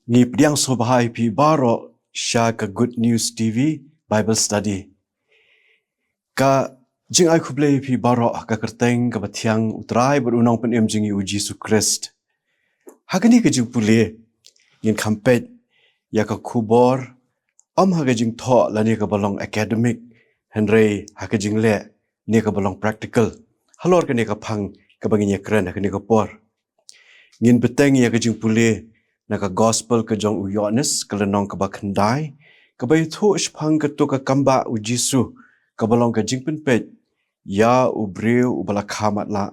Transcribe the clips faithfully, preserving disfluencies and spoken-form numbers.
Ngi pdiang sngewbha ïa phi baroh sha ka Good News T V Bible Study. Ka jingai khublei ïa phi baroh ha ka kyrteng kaba thiang U Trai bad U Nongpynim jong ngi U Jisu Khrist. Ha kane ka jingpule ngin kham peit ïa ka khubor, ym ha ka jingthoh lane kaba long academic, hynrei ha ka jingleh ne kaba long practical halor kane ka phang kaba ngin ïakren ha kane ka por. Ngin bteng ïa ka jingpule na ka Gospel ka jong u Ïoannis, ka lynnong kaba khyndai, kaba ïathuh shaphang kato ka kambah U Jisu kaba long ka jingpynpeit ïa u briew uba la kha matlah.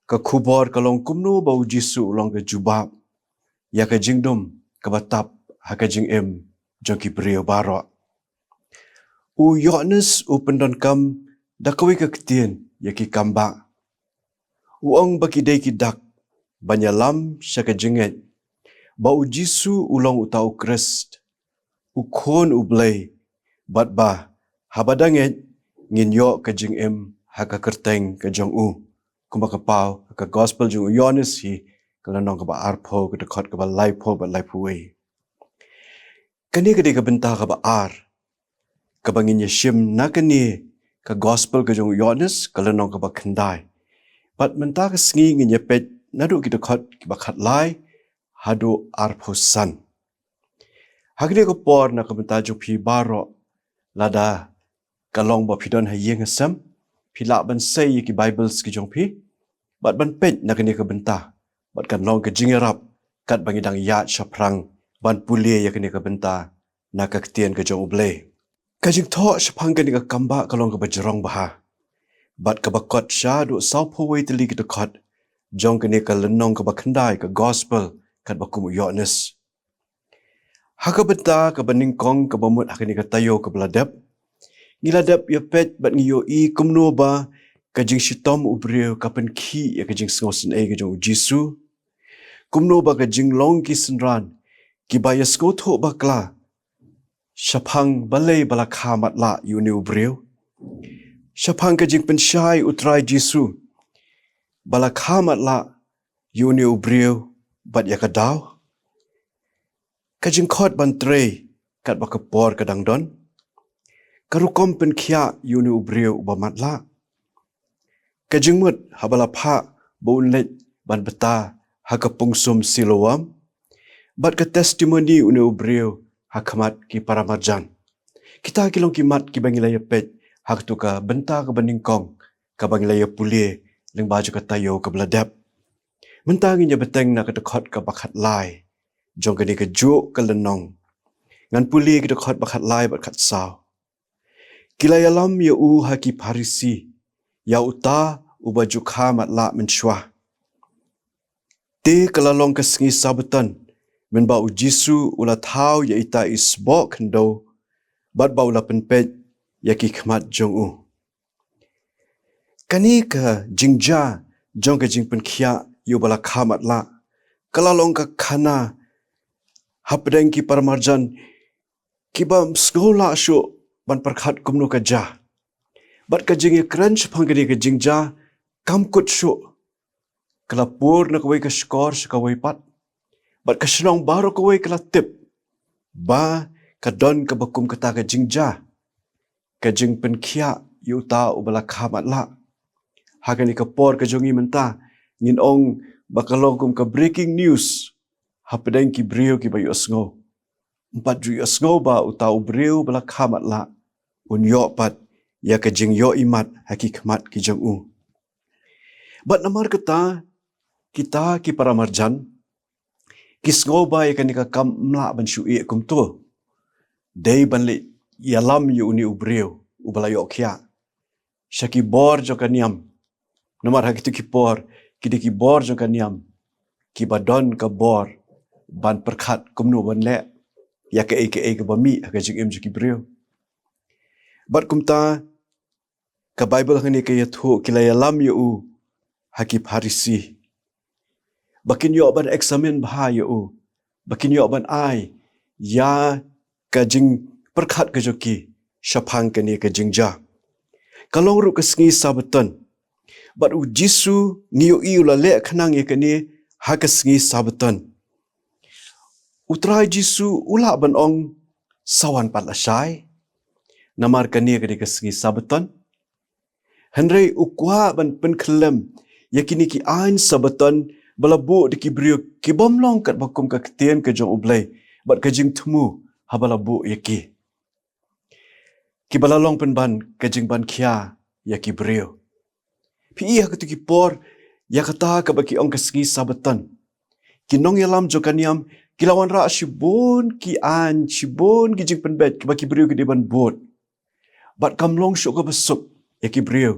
Ka khubor ka long kumno ba U Jisu u long ka jubab ïa ka jingdum kaba tap ha ka jingim jong ki briew baroh. U Ïoannis u pyndonkam da kawei ka ktien ïa ki kambah. U ong ba ki dei ki dak ban ïalam sha ka jingngeit ba U Jisu u long uta U Khrist, U Khun U Blei, bad ba haba da ngeit ngin ïoh ka jingim ha ka kyrteng ka jong u, kumba ka paw ha ka Gospel jong u Ïoannis hi, ka lynnong kaba arphew, ka dkhot kaba laiphew bad laiphew wei. Kane ka dei ka bynta kaba ar kaba ngin ïashim na kane ka Gospel ka jong u Ïoannis, ka lynnong kaba khyndai. Bad mynta ka sngi ngin ïapeit naduh ki dkhot kiba khatlai haduh arphew san. Ha kane ka por, na ka bynta jong phi baroh, lada ka long ba phi don ha ïing ha sem, phi lah ban sei ïa ki Bibles ki jong phi bad ban peit na kane ka bynta, bad kan long ka jingïarap katba ngi dang ïaid shaphrang ban pule ïa kane ka bynta na ka ktien ka jong U Blei. Ka jingthoh shaphang kane ka kambah ka long kaba jrong bha, bad kaba kot sha haduh sawphew wei tylli ki dkhot jong kane ka lynnong kaba khyndai ka Gospel katba kum u Ïoannis. Ha ka bynta kaba nyngkong kaba mut ha kane ka taïew kaba la dep, ngi la dep ïapeit bad ngi ïohi kumno ba ka jingshitom u briew ka pynkhih ïa ka jingsngewsynei ka jong U Jisu. Kumno ba ka jinglong ki synran kiba ïasngewthuh bakla shaphang balei ba la kha matlah ïa une u briew, shaphang ka jingpynshai U Trai Jisu ba la kha matlah ïa une u briew bad ïa ka daw. Ka jingkhot ban trei katba ka por ka dang don. Ka rukom pynkhiah ïa une u briew uba matlah. Ka jingmut haba la phah ba un leit ban bta ha ka pungsum Siloam, bad ka testimoni une u briew ha khmat ki paramarjan. Kita ki long ki mat kiba ngi la ïapeit ha kato ka bynta kaba nyngkong kaba ngi la ïapule lyngba jong ka taïew kaba la dep. Mynta ngin ïa bteng na ka dkhot kaba khatlai jong kane kajuh ka lynnong. Ngan pule ki dkhot ba khatlai bad khatsaw. Ki la ïalam ïa u ha ki Pharisi, ïa uta uba ju kha matlah mynshuwa. Te ka la long ka sngi Sabbaton mynba U Jisu u la thaw ïa ita i sboh khyndew bad ba u la pynpeit ïa ki khmat jong u. Kane ka jingjia jong ka jingpynkhiah ïa uba la kha matlah ka la long ka khana hapdeng ki paramarjan kiba ym sngew lah shuh ban pyrkhat kumno ka jia. Bad ka jingïakren shaphang kane ka jingjia kam kut shuh. Ka la pur na kawei ka shkor sha kawei pat, bad ka shnong baroh kawei ka la tip ba ka don kaba kum kata ka jingjia, ka jingpynkhiah ïa uta uba la kha matlah. Ha kane ka por ka jong ngi mynta, ngin ong ba ka long kum ka breaking news hapdeng ki briew kiba ïohsngew. Ym pat ju ïohsngew ba uta u briew ba la kha matlah un ïoh pat ïa ka jingïohi mat ha ki khmat ki jong u. Bad namar kata, kita ki paramarjan ki sngew ba ïa kane ka kam ym lah ban shu ïeh kumto. Dei ban leit ïalam ïa une u briew uba la ïoh khiah sha ki bor jong ka niam. Namar ha kito ki por ki dei ki bor jong ka niam kiba don ka bor ban pyrkhat kumno ban leh ïa kaei kaei kaba mih ha ka jingim jong ki briew. Bad kumta, ka Baibl hangne ka ïathuh ki la ïalam ïa u ha ki Pharisi ba kin ïoh ban examine bha ïa u, ba kin ïoh ban ai ïa ka jingpyrkhat ka jong ki shaphang kane ka jingjia. Ka long ruh ka sngi Sabbaton, bad U Jisu ngi ïohi u la leh khnang ïa kane ha ka sngi Sabbaton. U Trai Jisu u lah ban ong, "Sa wan pat lashai, namar kane ka dei ka sngi Sabbaton." Hynrei u kwah ban pynkhyllem ïa kine ki aiñ Sabbaton ba la buh da ki briew ki bym long katba kum ka ktien ka jong U Blei bad ka jingthmu haba la buh ïa ki, kiba la long pynban ka jingban khia ïa ki briew. Phi i ha kito ki por, ïa kata kaba ki ong ka sngi Sabbaton, ki nongïalam jong ka niam ki la wanrah shibun ki aiñ, shibun ki jingpynbeit kiba ki briew ki dei ban bud. Bad kam long shuh kaba suk ïa ki briew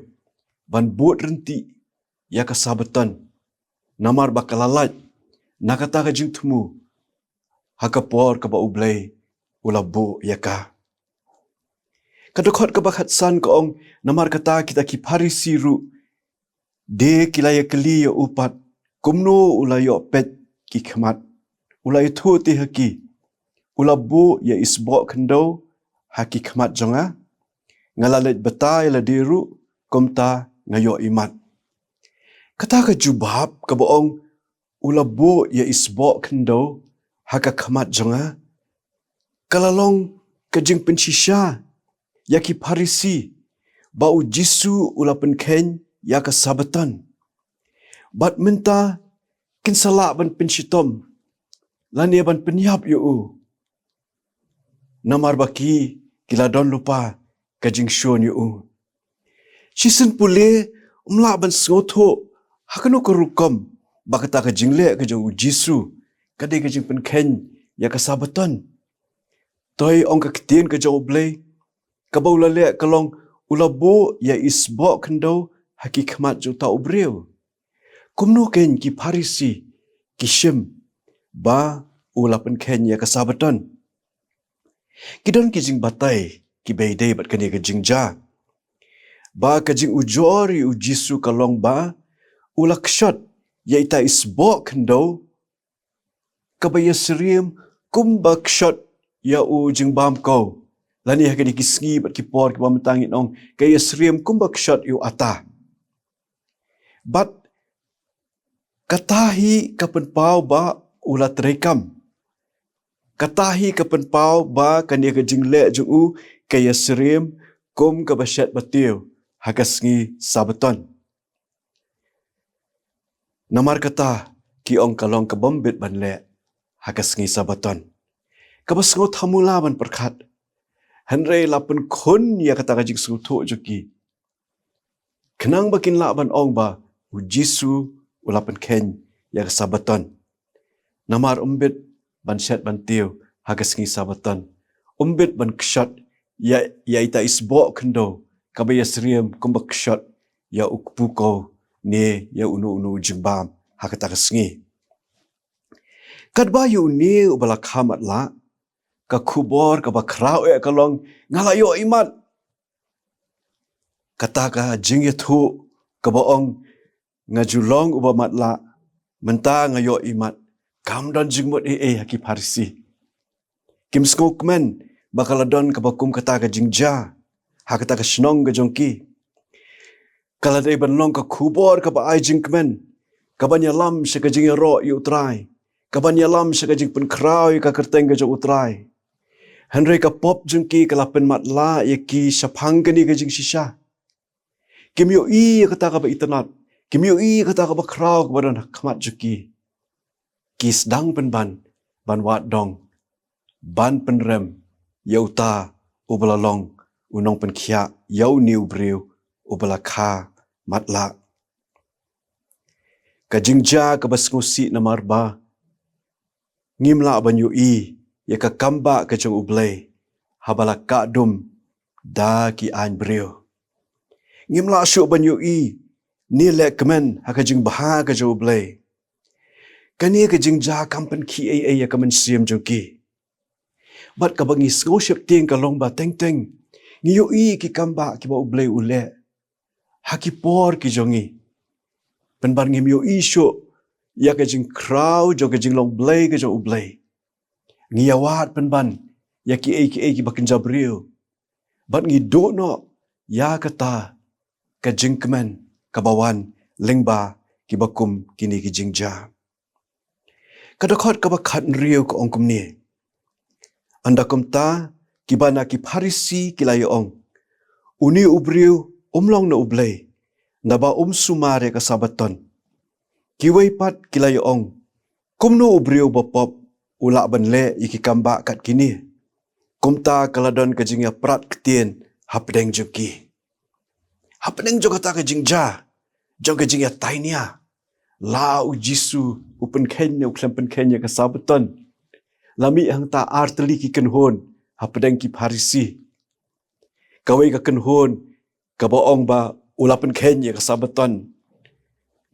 ban bud ryntih ïa ka Sabbaton, namar ba ka la lait na kata ka jingthmu ha ka por kaba U Blei u la buh ïa ka. Ka dkhot kaba khatsan ka ong, namar kata kita ki Pharisi ruh de ki la ïakylli ïa u pat, kumno u la ïoh peit ki khmat. U la ïathuh te ha ki, "U la buh ïa i sboh khyndew ha ki khmat jong nga. Nga la leit batai lade ruh, kumta nga ïoh imat." Kata ka jubab kaba ong, "U la buh ïa i sboh khyndew ha ka khmat jong nga," ka la long ka jingpynshisha ïa ki Pharisi ba U Jisu u la pynkheiñ ïa ka Sabbaton. Bad mynta kin sa lah ban pynshitom lane ban pynïap ïa u, namar ba ki, ki la don lypa ka jingshun ïa u. Shisien pule ym lah ban sngewthuh ha kano ka rukom ba kata ka jingleh ka jong U Jisu ka dei ka jingpynkheiñ ïa ka Sabbaton. Toi ong ka ktien ka jong U Blei, kaba u la leh ka long, "U la buh ïa i sboh khyndew ha ki khmat jong uta u briew." Kumno kein ki Pharisi ki shim ba u la pynkheiñ ïa ka Sabbaton? Ki don ki jingbatai kiba ïadei bad kane ka jingjia. Ba ka jingujor ïa U Jisu ka long ba u la kshot ïa ita i sboh khyndew kaba ïasyriem kumba kshot ïa u jingbam kaw, lane ha kine ki sngi bad ki por kiba mynta ngin ong ka ïasyriem kumba kshot ïa u ata. Bad kata hi ka pynpaw ba u la treikam. Kata hi ka pynpaw ba kane ka jingleh jong u ka ïasyriem kum kaba shet ba tiew ha ka sngi Sabbaton. Namar kata ki ong ka long ka bym bit ban leh ha ka sngi Sabbaton. Kaba sngew thamula ban pyrkhat. Hynrei la pynkhun ïa kata ka jingsngewthuh jong ki, khnang ba kin lah ban ong ba U Jisu u la pynkheiñ ïa ka Sabbaton. Namar um bit ban shet ban tiew ha ka sngi Sabbaton. Um bit ban kshot ïa, ïa ita i sboh khyndew kaba ïasyriem kumba kshot ïa u kpu kaw ne ïa uno uno u jingbam ha kata ka sngi. Katba ïa une uba la kha matlah, ka khubor kaba khraw eh ka long, "Nga la ïoh imat." Kata ka jingïathuh kaba ong, "Nga ju long uba matlah, mynta nga ïoh imat," kam don jingmut ei ei ha ki Pharisi. Kim sngewkmen ba ka la don kaba kum kata ka jingjia ha kata ka shnong ka jong ki. Ka la dei ban long ka khubor kaba ai jingkmen, kaban ïalam sha ka jingïaroh ïa U Trai, kaban ïalam sha ka jingpynkhraw ïa ka kyrteng ka jong U Trai. Hynrei ka pop jong ki ka la pynmatlah ïa ki shaphang kane ka jingshisha. Kim ïohi ïa kata kaba itynnad, kim ïohi ïa kata kaba khraw kaba don ha khmat jong ki. Ki sdang pynban ban wad dong, ban pynrem ïa uta uba la long u nongpynkhiah ïa une u briew uba la kha matlah. Ka jingjia kaba sngewsih namar ba ngim lah ban ïohi ïa ka kambah ka jong U Blei haba la kah dum da ki aiñ briew. Ngim lah shuh ban ïohi ne leh kmen ha ka jingbha ka jong U Blei. Kane ka jingjia kam pynkhih ei ei ïa ka mynsiem jong ki. Bad kaba ngi sngew sheptieng ka long ba teng teng ngi ïohi ki kambah kiba U Blei u leh ha ki por ki jong ngi. Pynban ngim ïohi shuh ïa ka jingkhraw jong ka jinglong Blei ka jong U Blei. Ngi ïawad pynban ïa kiei kiei kiba kynja briew. Bad ngi duh noh ïa kata ka jingkmen kaba wan lyngba kiba kum kine ki jingjia. Ka dkhot kaba khathynriew ka ong kumne: Ynda kumta, kiba na ki Pharisi ki la ïa-ong, "Une u briew um long na u Blei, naba um sumar ïa ka Sabbaton." Kiwei pat ki la ïa-ong, "Kumno u briew bapop u lah ban leh ïa ki kam bah kat kine?" Kumta ka la don ka jingïaprat ktien hapdeng jong ki. Hapdeng jong kata ka jingjia, jong ka jingïatainia, la u Jisu u pynkheiñ ne u khlem pynkheiñ ïa ka Sabbaton. La mih hangta artylli ki kynhun hapdeng ki Pharisi. Kawei ka kynhun kaba ong ba u la pynkheiñ ïa ka Sabbaton.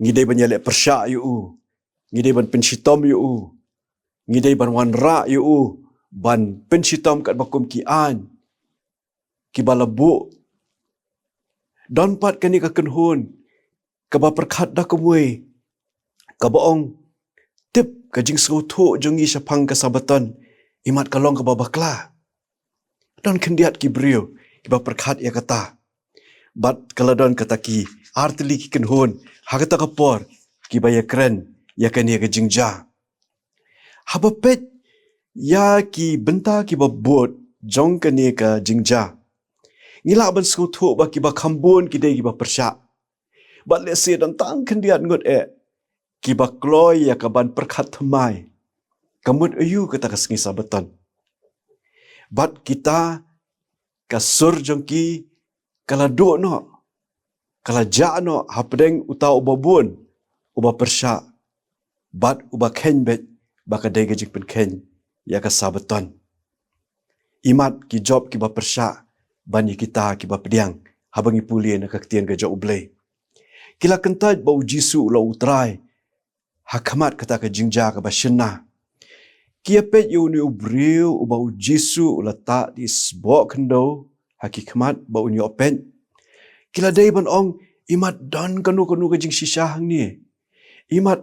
Ngi dei ban ïaleh pyrshah ïa u. Ngi dei ban pynshitom ïa u. Ngi dei ban wanrah ïa u ban pynshitom katba kum ki aiñ kiba la buh. Don pat kane ka kynhun kaba pyrkhat da kumwei, kaba ong, "Tip, ka jingsngewthuh jong ngi shaphang ka Sabbaton, imat ka long kaba bakla." Don khyndiat ki briew kiba pyrkhat ïa kata. Bad ka la don kata ki artylli ki kynhun ha kata ka por kiba ïakren ïa kane ka jingjia. Haba peit ïa ki bynta kiba bud jong kane ka jingjia, ngi lah ban sngewthuh ba kiba kham bun ki dei kiba pyrshah. Bad lehse don tang khyndiat ngut eh kiba kloi ïa ka ban pyrkhat thymmai, "Ka mut aïu kata ka sngi Sabbaton?" Bad kita, ka sur jong ki ka la duh noh, ka la jah noh hapdeng uta uba bun, uba pyrshah, bad uba kheiñ beit ba ka dei ka jingpynkheiñ ïa ka Sabbaton. Imat ki jop kiba pyrshah ban ïa kita kiba pdiang, haba ngi pule na ka ktien ka jong U Blei. Ki la kyntait ba u Jisu u long u Trai ha khmat kata ka jingjia kaba shynna. Ki ïa peit ïa une u briew uba u Jisu u la tah da i sboh khyndew ha ki khmat ba un ïoh peit. Ki la dei ban ong, "Imat don kano kano ka jingshisha hangne. Imat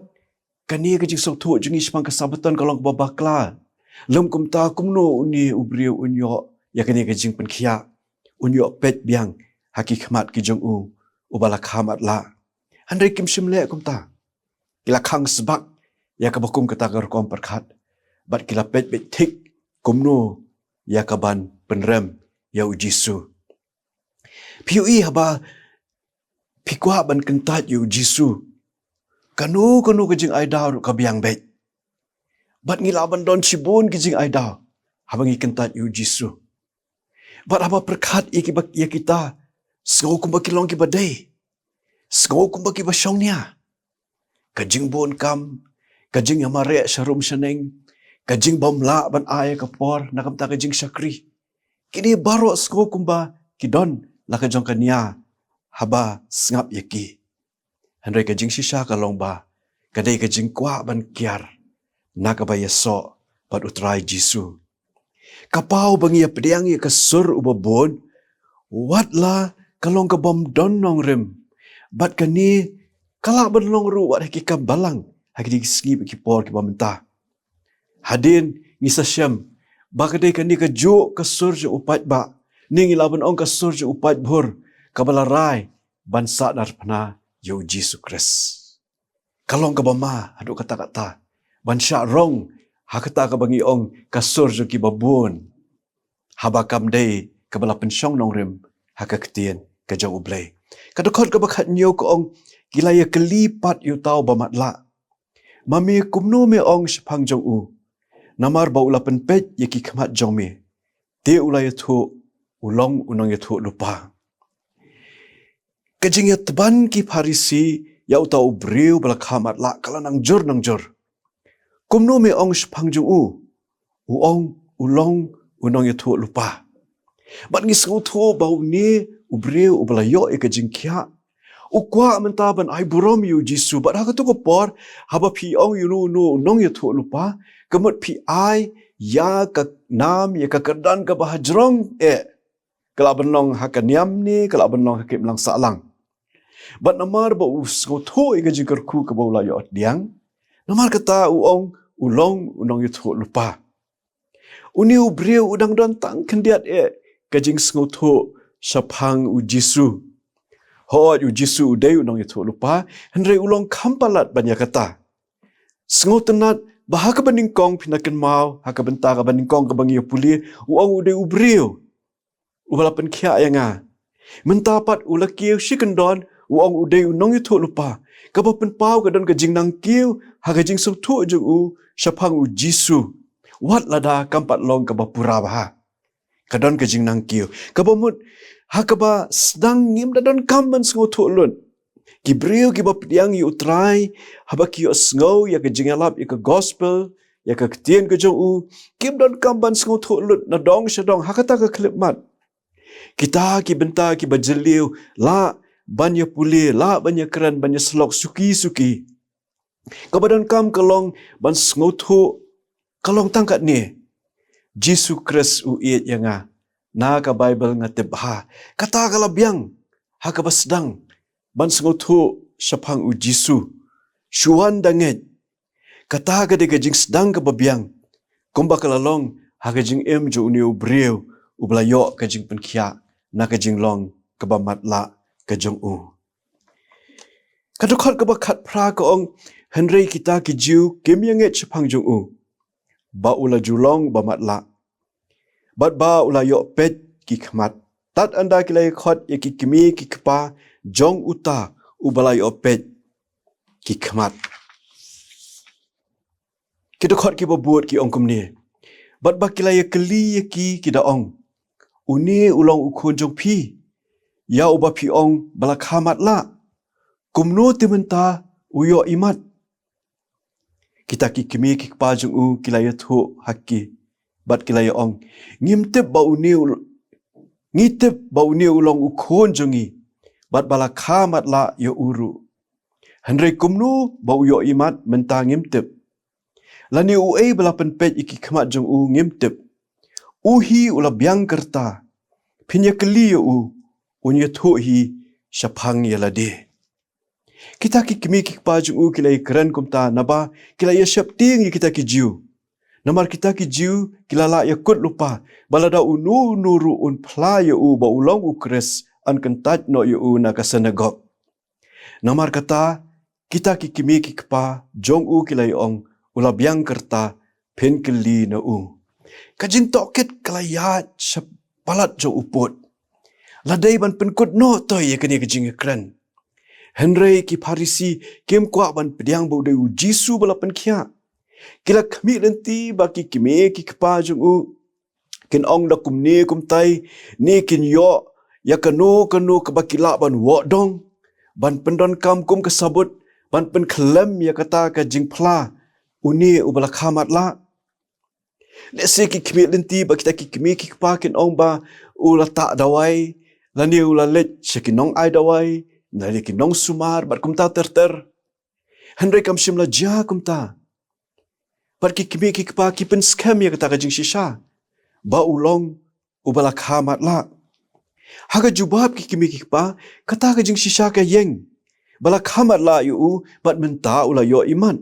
kane ka jingsngewthuh jong ngi shaphang ka Sabbaton ka long kaba bakla. Lym kumta kumno une u briew un ïoh ïa kane ka jingpynkhiah, un ïoh peit biang ha ki khmat ki jong u, uba la kha matlah?" Hynrei kim shym leh kumta. Ki la khang sbak ïa kaba kum kata ka rukom pyrkhat, bad ki la peit beit thik kumno ïa ka ban pynrem ïa u Jisu. Phi ïohi, haba phi kwah ban kyntait ïa u Jisu, kano kano ka jingai daw ruh ka biang beit. Bad ngi lah ban don shibun ki jingai daw haba ngi kyntait ïa u Jisu. Bad haba pyrkhat ïa kiba, ïa kita, sngew kumba ki long kiba dei, sngew kumba kiba shongnia. Ka jingbun kam, ka jingïamareh sharum shaneng, ka jingbymlah ban ai ïa ka por na ka bynta ka jingshakri, kine baroh sngew kumba ki don la ka jong ka nia haba sngap ïa ki. Hynrei ka jingshisha ka long ba ka dei ka jingkwah ban kiar na kaba ïasoh bad u Trai Jisu. Ka paw ba ngi ïa pdiang ïa ka sur uba bun, wat la ka long ka bym don nongrim, bad kane ka lah ban long ruh wat ha ki kam balang ha kine ki sngi bad ki por kiba mynta. Hadien ngi sa shem ba ka dei kane kajuh ka sur jong u paidbah, ne ngi lah ban ong ka sur jong u paidbhur, kaba la rai ban sahnarphna ïa u Jisu Khrist. Ka long kaba ma haduh katta katta ban shah rong ha kata kaba ngi ong ka sur jong kiba bun, haba kam dei kaba la pynshong nongrim ha ka ktien ka jong U Blei. Ka dkhot kaba khathynñiew ka ong, ki la ïa kylli pat ïa uta uba matlah, "Ma me kumno me ong shaphang jong u? Namar ba u la pynpeit ïa ki khmat jong me, te u la ïathuh u long u nongïathuhlypa." Ka jingïatban ki Pharisi ïa uta u briew ba la kha matlah ka la nang jur nang jur. "Kumno me ong shaphang jong u? U ong u long u nongïathuhlypa." Bad ngi sngewthuh ba une u briew uba la ïoh ïa ka jingkhiah, u kwah mynta ban ai burom ïa u Jisu. Bad ha kato ka por, haba phi ong ïa uno uno u nongïathuhlypa, ka mut phi ai ïa ka nam, ïa ka kyrdan kaba hajrong eh. Ka lah ban long ha ka niam ne ka lah ban long ha ka imlang sahlang. Bad namar ba u sngewthuh ïa ka jingkyrkhu kaba u la ïoh pdiang, namar kata u ong u long u nongïathuhlypa. Une u briew u dang don tang khyndiat eh ka jingsngewthuh shaphang u Jisu. Hooid, u Jisu u dei u nongïathuhlypa, hynrei u long kham palat ban ïa kata. Sngewtynnat ba ha kaba nyngkong phin da kynmaw, ha ka bynta kaba nyngkong kaba ngi ïa pule, u ong u dei u briew uba la pynkhiah ïa nga. Mynta pat u la kiew shi kyndon, u ong u dei u nongïathuhlypa. Kaba pynpaw ka don ka jingnang kiew ha ka jingsngewthuh jong u shaphang u Jisu, wat lada kam pat long kaba pura bha. Ka don ka jingnang kiew. Kaba mut, ha kaba sdang ngim da donkam ban sngewthuh lut. Ki briew kiba pdiang ïa u Trai, haba ki ïohsngew ïa ka jingïalap ïa ka gospel, ïa ka ktien ka jong u, kim donkam ban sngewthuh lut na dong sha dong ha kata ka khyllipmat. Kita ki bynta kiba jylliew, lah ban ïa pule, lah ban ïa kren, ban ïa syllok suki suki. Kaba donkam ka long ban sngewthuh, ka long tang katne: Jisu Khrist u ïeit ïa nga. Na ka Baibl nga tip bha. Kata ka la biang ha kaba sdang ban sngewthuh shaphang u Jisu. Shu wan da ngeit. Kata ka dei ka jingsdang kaba biang, kumba ka la long ha ka jingim jong une u briew uba la ïoh ka jingpynkhiah na ka jinglong kaba matlah ka jong u. Ka dkhot kaba khatphra ka ong: Hynrei kita ki Jiw kim ïa ngeit shaphang jong u, ba u la ju long ba matlah, bad ba u la ïoh peit ki khmat. Tad ynda ki la ïa khot ïa ki kmie ki kpa jong uta uba la ïoh peit ki khmat. Ki dkhot kiba bud ki ong kumne: Bad ba ki la ïa kylli ïa ki, ki da ong: Une u long u khun jong phi, ïa uba phi ong ba la kha matlah? Kumno te mynta u ïoh imat? Kita ki kmie ki kpa jong u ki la ïathuh ha ki, bad ki la ïa ong: Ngim tip ba une u, ngi tip ba une u long u khun jong ngi, bad ba la kha matlah ïa u ruh. Hynrei kumno ba u ïoh imat mynta ngim tip. Lane uei ba la pynpeit ïa ki khmat jong u ngim tip. U hi u la biang ka rta. Phin ïa kylli ïa u, un ïathuh hi shaphang ïa lade. Kita ki kmie ki kpa jong u ki la ïa kren kumta naba ki la ïa sheptieng ïa kita ki Jiw. Namar kita ki Jiw ki la lah ïa kut lypa ba lada uno uno ruh un phla ïa u ba u long u Khrist, yn kyntait noh ïa u na ka synagog. Namar kata, kita ki kmie ki kpa jong u ki la ïa ong: U la biang ka rta, phin kylli na u. Ka jingtohkit ka la ïaid sha palat jong u pud. La dei ban pynkut noh to ïa kane ka jingïakren. Hynrei ki Pharisi kim kwah ban pdiang ba u dei u Jisu ba la pynkhiah. Ki la khmih lynti ba ki kmie ki kpa jong u kin ong da kumne kumtai, ne kin ïoh ïa kano kano kaba ki lah ban wad dong, ban pyndonkam kum ka sabut, ban pynkhlem ïa kata ka jingphla une uba la kha matlah. Lehse ki khmih lynti ba kita ki kmie ki kpa kin ong ba u la tah dawai, lane u la leit sha ki nong ai dawai, lane ki nongsumar, bad kumta ter ter. Hynrei kam shym la jia kumta. Bad ki kmie ki kpa ki pynskhem ïa kata ka jingshisha ba u long uba la kha matlah. Ha ka jubab ki kmie ki kpa, kata ka jingshisha ka ïeng ba la kha matlah ïa u, bad mynta u la ïoh imat.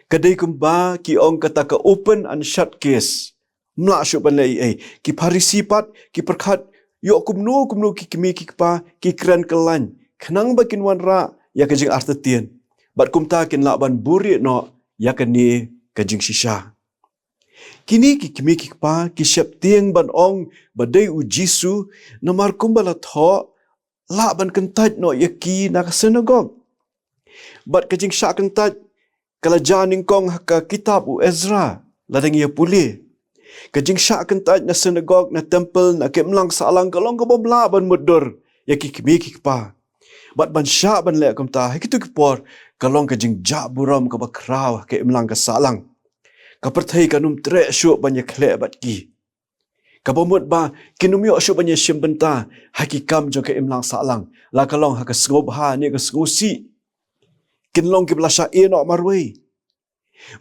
Ka dei kumba ki ong kata ka open and shut case. Ym lah shuh ban leh ei ei. Ki Pharisi pat ki pyrkhat ïoh kumno kumno ki kmie ki kpa ki kren kyllain khnang ba kin wanrah ïa ka jingartatien, bad kumta kin lah ban buhrieh noh ïa kane ka jingshisha. Kine ki kmie ki kpa ki sheptieng ban ong ba dei u Jisu, namar kumba la thoh, lah ban kyntait noh ïa ki na ka synagog. Bad ka jingshah kyntait ka la jia nyngkong ha ka kitab u Ezra, lada ngi ïa pule. Ka jingshah kyntait na synagog, na templ, na ka imlang sahlang ka long kaba ym lah ban mutdur ïa ki kmie ki kpa. Bad ban shah ban leh kumta ha kito ki por ka long ka jingjah burom kaba khraw ha ka imlang ka sahlang. Ka pyrthei kan ym treh shuh ban ïakhleh bad ki. Kaba mut ba kin ym ïoh shuh ban ïashim bynta ha ki kam jong ka imlang sahlang, la ka long ha ka sngewbha ne ka sngewsih. Kin long kiba la shah ïeh noh marwei.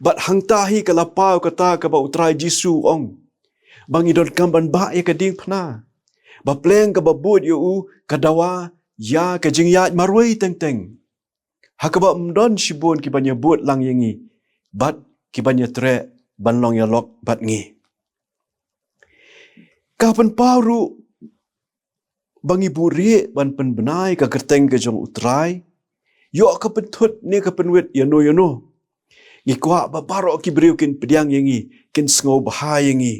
Bad hangta hi ka la paw kata kaba u Trai Jisu u ong ba ngi donkam ban bah ïa ka diengphna, ba pleng kaba bud ïa u ka dawa ïa ka jingïaid marwei teng teng, ha kaba ym don shibun kiban ïa bud lang ïa ngi, bad kiban ïatreh ban long ïalok bad ngi. Ka pynpaw ruh ba ngi buhrieh ban pynbna ïa ka kyrteng ka jong u Trai, ïoh ka pynthut ne ka pynwit ïano ïano. Ngi kwah ba baroh ki briew kin pdiang ïa ngi, kin sngewbha ïa ngi.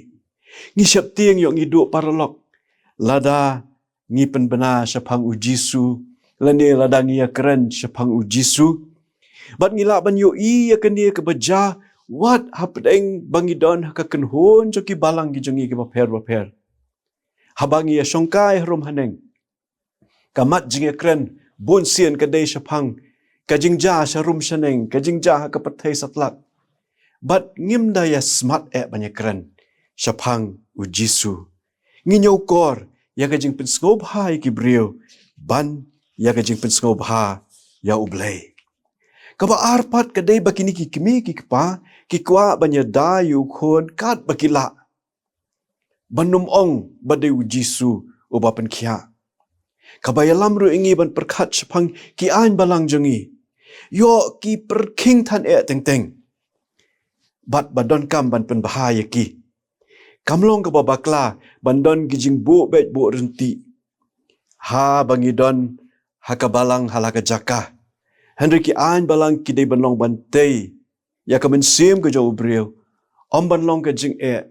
Ngi sheptieng ïoh ngi duh paralok lada ngi pynbna shaphang u Jisu, lane lada ngi ïakren shaphang u Jisu. Bad ngi lah ban ïohi ïa kane kaba jia wat hapdeng ba ngi don ha ka kynhun jong ki balang ki jong ngi kiba pher bapher. Haba ngi ïashongkai harum haneng, ka mat jingïakren bunsien ka dei shaphang ka jingjia sharum shaneng, ka jingjia ha ka pyrthei satlak. Bad ngim da ïa smat eh ban ïakren shaphang u Jisu. Ngi ñiewkor ïa ka jingpynsngewbha ïa ki briew ban ïa ka jingpynsngewbha ïa U Blei. Kaba ar pat ka dei ba kine ki kmie ki kpa ki kwah ban ïada ïa u khun katba ki lah, ban ym ong ba dei u Jisu uba pynkhiah. Kaba ïalam ruh ïa ngi ban pyrkhat shaphang ki aiñ balang jong ngi. Ïoh ki pyrkhing than eh teng teng, bad ba donkam ban pynbha ïa ki. Kam long kaba bakla ban don ki jingbuh beit buh ryntih haba ngi don ha ka balang ha la ka jaka. Hynrei ki aiñ balang ki dei ban long ban tei ïa ka mynsiem ka jong u briew, ym ban long ka jingeh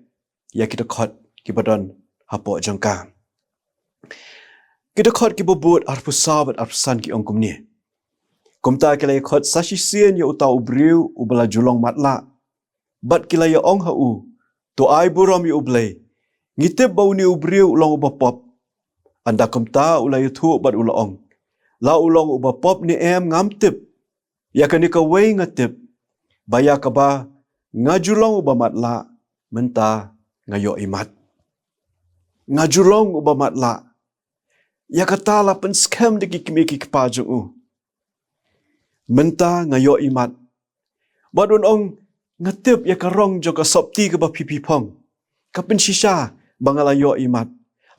ïa ki dkhot kiba don hapoh jong ka. Ki dkhot kiba bud arphew saw bad arphew san ki ong kumne: Kumta ki la ïakhot sa shisien ïa uta u briew uba la ju long matlah, bad ki la ïa ong ha u: To ai burom ïa U Blei. Ngi tip ba une u briew u long uba pop. Ynda kumta u la ïathuh bad u la ong: La u long uba pop ne em ngam tip. Ïa kane kawei nga tip, ba ïa kaba nga ju long uba matlah, mynta nga ïoh imat. Nga ju long uba matlah. Ïa kata la pynskhem da ki kmie ki kpa jong u. Mynta nga ïoh imat. Bad un ong: Nga tip ïa ka rong jong ka sopti kaba phi phi phong. Ka pynshisha ba nga la ïoh imat.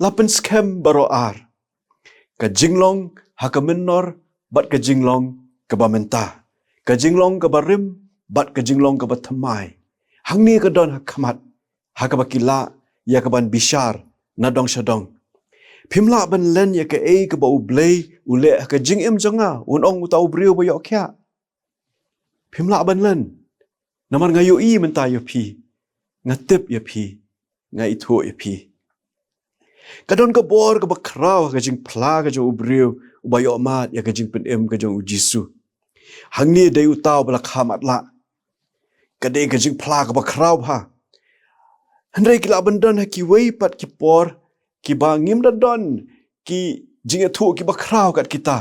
La pynskhem baroh ar. Ka jinglong ha ka mynnor bad ka jinglong kaba mynta. Ka jinglong kaba rim bad ka jinglong kaba thymmai. Hangne ka don ha khmat, ha kaba ki lah ïa kaban bishar na dong sha dong. Phim lah ban len ïa kaei kaba U Blei u leh ha ka jingim jong nga, un ong uta u briew ba ïoh khiah. Phim lah ban len. Namar nga ïohi mynta ïa phi. Nga tip ïa phi. Nga ithuh ïa phi. Ka don ka bor kaba khraw ha ka jingphla ka jong u briew uba ïoh mad ïa ka jingpynim ka jong u Jisu. Hangne dei uta uba la kha matlah. Ka dei ka jingphla kaba khraw bha. Hynrei ki lah ban don ha kiwei pat ki por kiba ngim da don ki jingïathuh kiba khraw kat kita.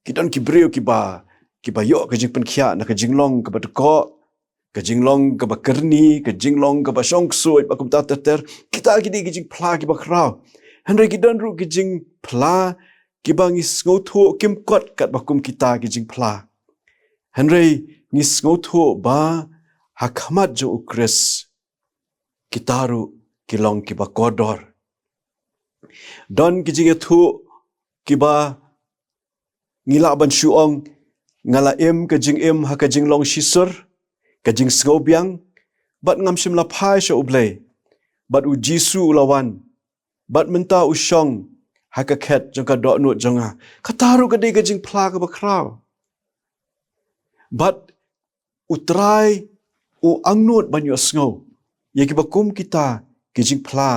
Ki don ki briew kiba, kiba ïoh ka jingpynkhiah na ka jinglong kaba dkoh, ka jinglong kaba kyrni, ka jinglong kaba shong ksuid, bad kumta ter ter. Kita ki dei ki jingphla kiba khraw. Hynrei ki don ruh ki jingphla kiba ngi sngewthuh kim kot katba kum kita ki jingphla. Hynrei ngi sngewthuh ba ha khmat jong u Khrist kita ruh ki long kiba kordor. Don ki jingïathuh kiba ngi lah ban shu ong, nga la im ka jingim ha ka jinglong shisur, ka jingsngewbiang, bad ngam shym la phai sha U Blei. Bad u Jisu u la wan, bad mynta u shong ha ka khet jong ka dohnud jong nga. Kata ruh ka dei ka jingphla kaba khraw. Bad U Trai u angnud ban ïohsngew ïa kiba kum kita ki jingphla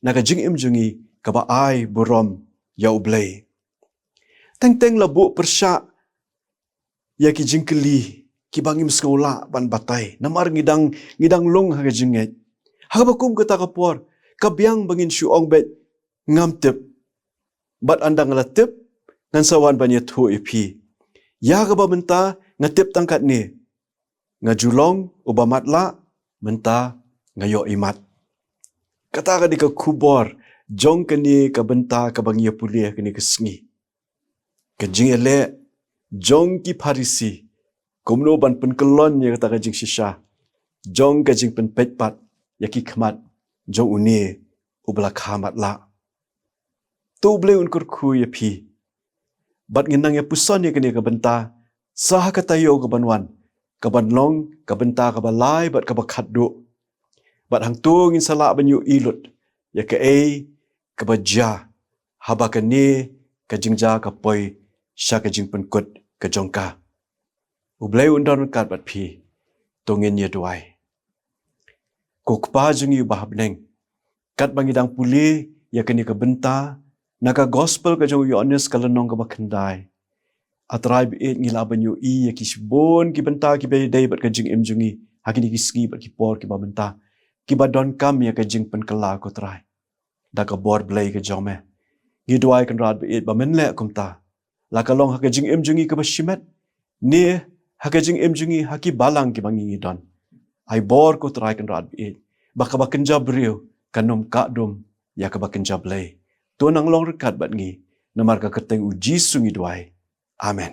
na ka jingim jong ngi kaba ai burom ïa U Blei. Teng teng la buh pyrshah ïa ki jingkylli kiba ngim sngew lah ban batai. Namar ngi dang, ngi dang lung ha ka jingngeit. Ha kaba kum kata ka por, ka biang ba ngin shu ong beit, ngam tip. Bad ynda nga la tip, ngan sa wan ban ïathuh ïa phi. Ïa kaba mynta nga tip tang katne. Nga ju long uba matlah, mynta nga ïoh imat. Kata ka dei ka khubor jong kane ka bynta kaba ngi ïa pule kane ka sngi. Ka jingïaleh jong ki Pharisi, kumno ban pynkyllon ïa kata ka jingshisha jong ka jingpynpeit pat ïa ki khmat jong une uba la kha matlah. To U Blei un kyrkhu ïa phi. Bad ngin nang ïa puson ïa kane ka bynta sa ha ka taïew kaban wan, kaban long ka bynta kaba lai bad kaba khatduh. Bad hangto ngin sa lah ban ïohi lut ïa kaei kaba jia haba kane ka jingjia ka poi sha ka jingpynkut ka jong ka. U Blei un don ryngkat bad phi. To ngin ïa duwai. Ko Kpa jong ngi uba ha bneng, katba ngi dang pule ïa kane ka bynta na ka gospel ka jong u Ïoannis ka lynnong kaba khyndai, A Trai baieit, ngi lah ban ïohi ïa ki shibun ki bynta kiba dei bad ka jingim jong ngi ha kine ki sngi bad ki por kiba mynta, kiba donkam ïa ka jingpynkylla, ko Trai. Da ka bor Blei ka jong me, ngi duwai, Kynrad baieit, ba men leh kumta, la ka long ha ka jingim jong ngi kaba shimet, ne ha ka jingim jong ngi ha ki balang kiba ngi ngi don. Ai bor, ko Trai, Kynrad baieit, ba kaba kynja briew kan ym kah dum ïa kaba kynja Blei. To nang long ryngkat bad ngi, namar ka kyrteng u Jisu ngi duwai. Amen.